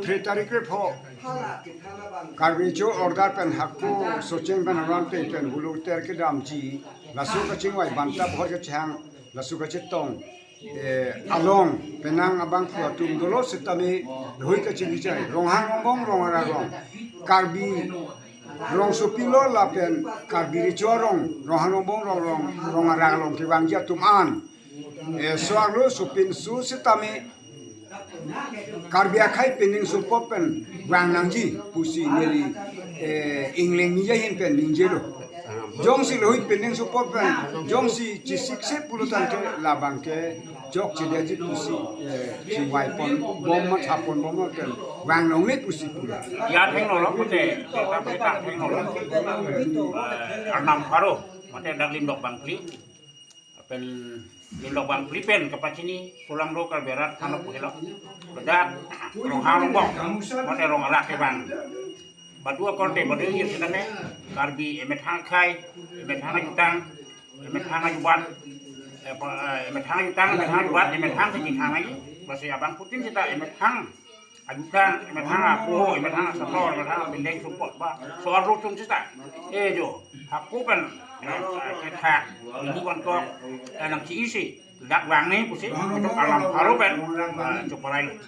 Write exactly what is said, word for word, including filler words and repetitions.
Three tarik repho Karbi Recho order pen hako socheng pen aron te pen hulu ter kedamji, laso kachingvai banta bhor kachehang, laso kachetong, eh, along penang abangphu atum dolo setame hui kachingvai chai. Ronghang Rongbong Rong Arak Along, Karbi Rongsopi lo lapen Karbi Recho Rong, Ronghang Rongbong Rong, Rong, Rong Arak Along kevangji atum an, eh, so-arlo sopinso setame Karbi akhei pining supo pen vang nangji pusi neli, eh, ingleng ni ahin pen ningjelo. Jongsi lahei pining supo pen jongsi chesikse pulo tangte labang ke chokchedeji pusi, eh, chingvai pon bom ma thapon bom ma pen vang longle pusi pulo. Ya thengno lo pute, ta pute ta thengno lo. Eh, Arnam Pharo, mate dak Limdok Bangphli. Pen Limdok Bangphli pen kapachini pulang do Karbi arat thanok pukilo. Bedak Ronghang Rongbong, mate Rong Arak kevang. Badu akorte badu ye setame Karbi emethang akhei, emethang ajutang, emethang ajubat, eh, pa-, eh, emethang ajutang, emethang ajubat, emethang kachethang aji. Basi abangphutin seta emethang ajutang, emethang apoho, emethang asator, emethang abindeng sumpot ba. So-arlo atum seta. Eh jo, hako pen, eh, kethak, ini bangkok, eh, nangchi isi, dak vang ni pusi, untuk Arnam Pharo pen, eh, choparai.